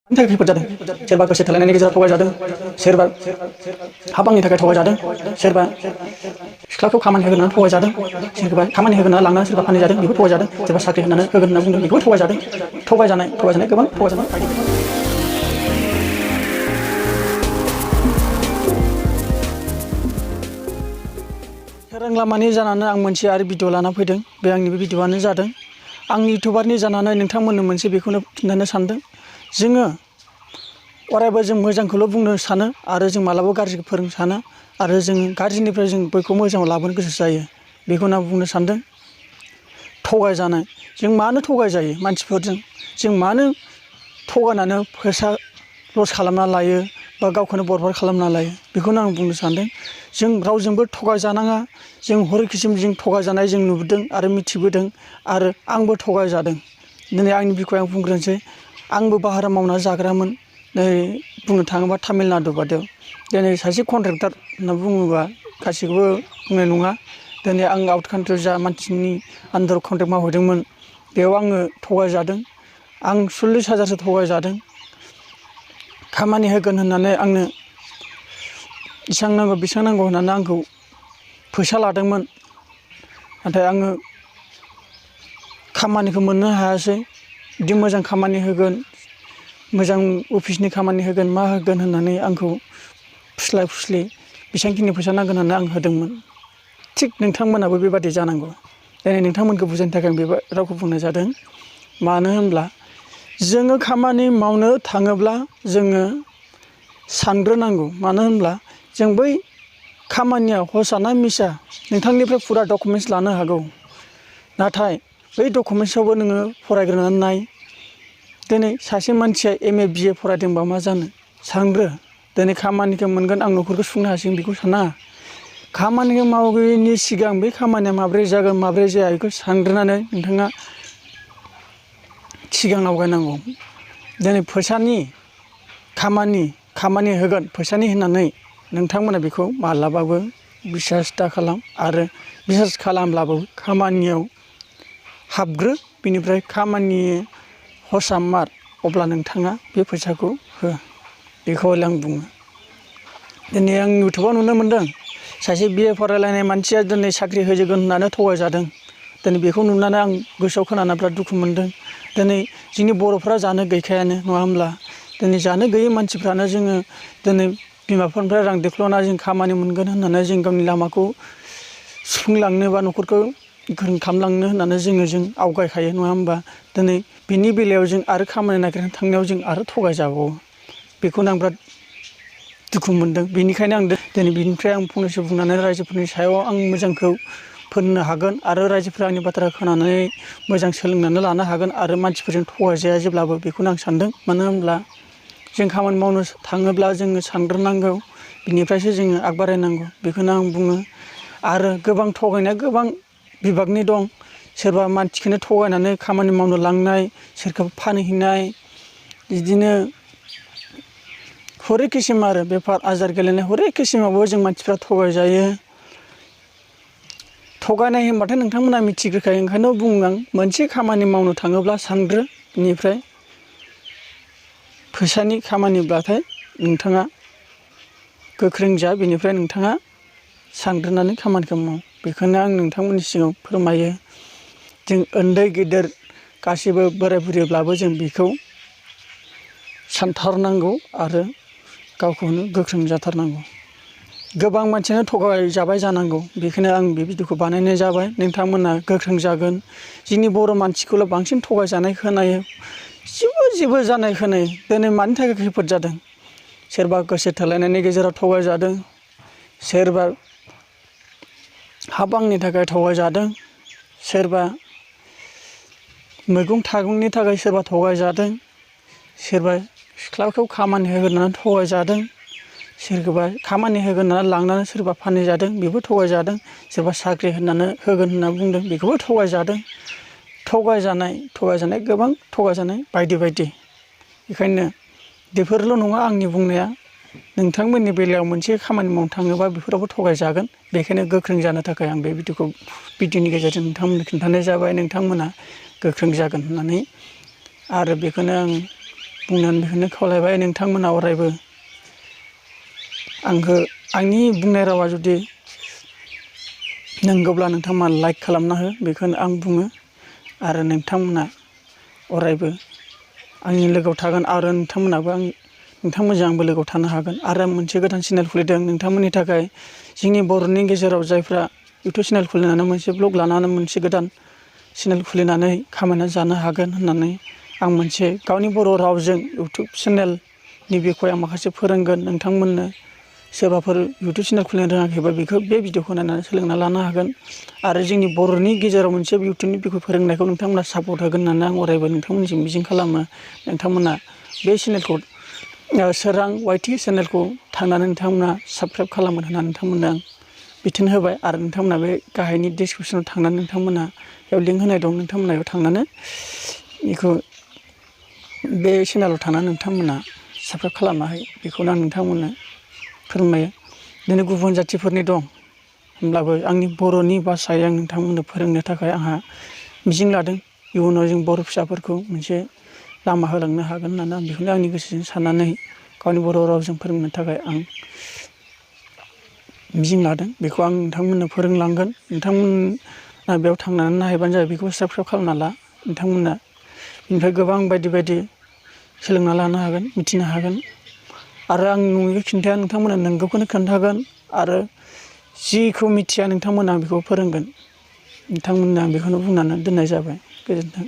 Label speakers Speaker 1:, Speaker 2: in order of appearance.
Speaker 1: थाखाय खैफोद जादों सोरबा गोसो थोलायनायनि गेजेराव थगायजादों सोरबा हाबांनि थाखाय थगायजादों सोरबा सिख्लाखौ खामानि होगोन होननानै थगायजादों सोरबा खामानि होगोन होननानै लांनानै सोरबा फानहैजादों बेखौ थगायजादों सोरबा साख्रि होनानै होगोन होनना बुंदों बेखौ थगायजादों थगायजानाय गोबां थगायजानाय बायदि सोरां लामानि जानानै आं मोनसे आरो भिडिअ लाना फैदों बे आंनि बे भिडिअआनो जादों आंनि इउटुबारनि जानानै नोंथांमोननो मोनसे बेखौनो खिन्थानो सानदों जोङो अरायबो जों मोजांखौल' बुंनो सानो आरो जों मालाबा गाज्रिखौ फोरोंनो साना आरो जों गाज्रिनिफ्राय जों बयखौ मोजाङाव लाबोनो गोसो जायो बेखौनो आं बुंनो सानदों थगायजानाय जों मानो थगायजायो मानसिफोरजों जों मानो थगायनानै फैसा लस खालामना लायो बा गावखौनो बरबाद खालामना लायो बेखौनो आं बुंनो सानदों जों रावजोंबो थगायजानाङा जों हरै किसिमजों थगायजानाय जों नुबोदों आरो मिथिबोदों आरो आंबो थगायजादों दिनै आंनि बिखय आं बुंग्रोनोसै आंबो बाहेरा मावना जाग्रामोन नै बुंनो थाङोबा तामिलनाडु बादियाव दिनै सासे कन्ट्रेक्टर होनना बुङोबा गासैखौबो बुंनाय नङा दिनै आं आउट कान्ट्रियाव जा मानसिनि आन्दाराव कन्ट्रेक्ट मावहैदोंमोन बेयाव आङो थगायजादों आं 40,000सो थगायजादों खामानि होगोन होननानै आंनो इसां नांगौ बेसां नांगौ होननानै आंखौ फैसा लादोंमोन नाथाय आङो खामानिखौ मोननो हायासै बिदि मोजां खामानि होगोन मोजां अफिसनि खामानि होगोन मा होगोन होननानै आंखौ फुस्लाय फुस्लि बेसेबांखिनि फैसा नांगोन होननानै आं होदोंमोन थिग नोंथांमोनाबो बेबादि जानांगौ दिनै नोंथांमोनखौ बुजायनो थाखाय आं बे रावखौ बुंनाय जादों मानो होनब्ला जोङो खामानि मावनो थाङोब्ला जोङो सानग्रोनांगौ मानो होनब्ला जों बै खामानिया हसाना मिसा नोंथांनिफ्राय फुरा डकुमेन्टस लानो हागौ नाथाय बै डकुमेन्टसावबो नोङो फरायग्रोनानै नाय दिनै सासे मानसिया MA BA फरायदोंबा मा जानो सानग्रो दिनै खामानिखौ मोनगोन आं न'खरखौ सुफुंनो हासिगोन बेखौ साना खामानिखौ मावैनि सिगां बे खामानिया माब्रै जागोन माब्रै जाया बेखौ सानग्रोनानै नोंथाङा सिगां आवगायनांगौ दिनै फैसानि खामानि होगोन फैसानि होननानै नोंथांमोना बेखौ माब्लाबाबो बिसास दा खालाम आरो बिसास खालामब्लाबो खामानियाव हाबग्रो बिनिफ्राय खामानि हसा मार अब्ला नोंथाङा बे फैसाखौ हो बेखौ आं बुङो दिनै आं इउटुबाव नुनो मोनदों सासे BA फरायलायनाय मानसिया दिनै साख्रि होजोबगोन होननानै थगायजादों दिनै बेखौ नुनानै आं गोसोआव खोनाना बिराद दुखु मोनदों दिनै जोंनि बर'फ्रा जानो गैखायानो नङा होमब्ला दिनै जानो गैयै मानसिफ्रानो जोङो दिनै बिमा बिफानिफ्राय रां देख्ल'ना जों खामानि मोनगोन होननानै जों गावनि लामाखौ सुफुंलांनो बा न'खरखौ गोख्रों खालामलांनो होननानै जों आवगायखायो नङा होमबा दिनै बिनि बेलायाव जों आरो खामानि नागिरनो थांनायाव जों आरो थगायजाबावो बेखौनो आं बिराद दुखु मोनदों बेनिखायनो आं दिनै बिनिफ्राय आं फंनैसो बुंनानै रायजोफोरनि सायाव आं मोजांखौ फोरोंनो हागोन आरो रायजोफोरा आंनि बाथ्रा खोनानानै मोजां सोलोंनानै लानो हागोन आरो मानसिफोरजों थगायजाया जेब्लाबो बेखौनो आं सानदों मानो होनब्ला जों खामानि मावनो थाङोब्ला जोङो सानग्रोनांगौ बिनिफ्रायसो जोङो आग बारायनांगौ बेखौनो आं बुङो आरो गोबां थगायनाया गोबां बिभागनि दं सोरबा मानसिखौनो थगायनानै खामानि मावनो लांनाय सोरखौबा फानहैनाय बिदिनो हरै किसिम आरो बेफार आजार गेलेनाय हरै किसिमावबो जों मानसिफ्रा थगायजायो थगायनाय होनबाथाय नोंथांमोना मिथिग्रोखायो ओंखायनो बुङो आं मोनसे खामानि मावनो थाङोब्ला सानग्रो बेनिफ्राय फैसानि खामानिब्लाथाय नोंथाङा गोख्रों जा बेनिफ्राय नोंथाङा सानग्रोनानै खामानिखौ माव बेखौनो आं नोंथांमोननि सिगाङाव फोरमायो जों उन्दै गेदेर गासैबो बोराय बुरैब्लाबो जों बेखौ सानथारनांगौ आरो गावखौनो गोख्रों जाथारनांगौ गोबां मानसियानो थगायजाबाय जानांगौ बेखायनो आं बे भिडिअखौ बानायनाय जाबाय नोंथांमोना गोख्रों जागोन जोंनि बर' मानसिखौल' बांसिन थगायजानाय खोनायो जेबो जानाय खोनायो दिनै मानि थाखाय खैफोद जादों सोरबा गोसो थोलायनायनि गेजेराव थगायजादों सोरबा हा बांनि थाखाय थगायजादों सोरबा मैगं थाइगंनि थाखाय सोरबा थगायजादों सोरबा सिख्लाखौ खामानि होगोन होननानै थगायजादों सोरखौबा खामानि होगोन होननानै लांनानै सोरबा फानहैजादों बेबो थगायजादों सोरबा साख्रि होनानै होगोन होनना बुंदों बेखौबो थगायजादों थगायजानाय गोबां थगायजानाय बायदि बेखायनो बेफोरल' नङा आंनि बुंनाया नोंथांमोननि बेलायाव मोनसे खामानि मावनो थाङोबा बेफोरावबो थगायजागोन बेखायनो गोख्रों जानो थाखाय आं बे भिडिअनि गेजेरजों नोंथांमोननो खिन्थानाय जाबाय नोंथांमोना गोख्रों जागोन होननानै आरो बेखौनो आं बुंनानै बेखौनो खावलायबाय नोंथांमोना अरायबो आंनि बुंनाय रावा जुदि नंगौब्ला नोंथांमोना लाइक खालामना हो बेखौनो आं बुङो आरो नोंथांमोना अरायबो आंनि लोगोआव थागोन आरो नोंथांमोनजों आंबो लोगोआव थानो हागोन आरो मोनसे गोदान चेनेल खुलिदों नोंथांमोननि थाखाय जोंनि बर'नि गेजेराव जायफ्रा इउटुब चेनेल खुलिनानै मोनसे ब्लग लानानै मोनसे गोदान चेनेल खुलिनानै खामायना जानो हागोन होननानै आं मोनसे गावनि बर' रावजों इउटुब चेनेलनि बिखय आं माखासे फोरोंगोन नोंथांमोननो सोरबाफोर इउटुब चेनेल खुलिनो रोङाखैबा बेखौ बे भिडिअखौ नायनानै सोलोंना लानो हागोन आरो जोंनि बर'नि गेजेराव मोनसे इउटुबनि बिखय फोरोंनायखौ नोंथांमोना सापर्ट होगोन होननानै आं अरायबो नोंथांमोननिसिम मिजिं खालामो नोंथांमोना बे चेनेलखौ सोरां वाइटि चेनेलखौ थांनानै नोंथांमोना साबस्क्राइब खालामगोन होननानै नोंथांमोननो आं बिथोन होबाय आरो नोंथांमोना बे गाहायनि डिसक्रिपसनाव थांनानै नोंथांमोना बेयाव लिंक होनाय दं नोंथांमोना बेयाव थांनानै बेखौ बे चेनेलाव थांनानै नोंथांमोना साबस्क्राइब खालामना हो बेखौनो आं नोंथांमोननो फोरमायो दिनै गुबुन जाथिफोरनि दं होमब्लाबो आंनि बर'नि भाषायै आं नोंथांमोननो फोरोंनो थाखाय आंहा मिजिं लादों इयुनाव जों बर' फिसाफोरखौ मोनसे लामा होलांनो हागोन होननानै आं बेखौनो आंनि गोसोजों साननानै गावनि बर' रावजों फोरोंनो थाखाय आं मिजिं लादों बेखौ आं नोंथांमोननो फोरोंलांगोन नोंथांमोना बेयाव थांनानै नायहैबानो जाबाय बेखौ साबस्क्राइब खालामना ला नोंथांमोना बेनिफ्राय गोबां बायदि बायदि सोलोंना लानो हागोन मिथिनो हागोन आरो आं नङैखौ खिन्थाया नोंथांमोना नंगौखौनो खोन्थागोन आरो जिखौ मिथिया नोंथांमोना बेखौ फोरोंगोन नोंथांमोननो आं बेखौनो बुंनानै दोननाय जाबाय गोजोन्थों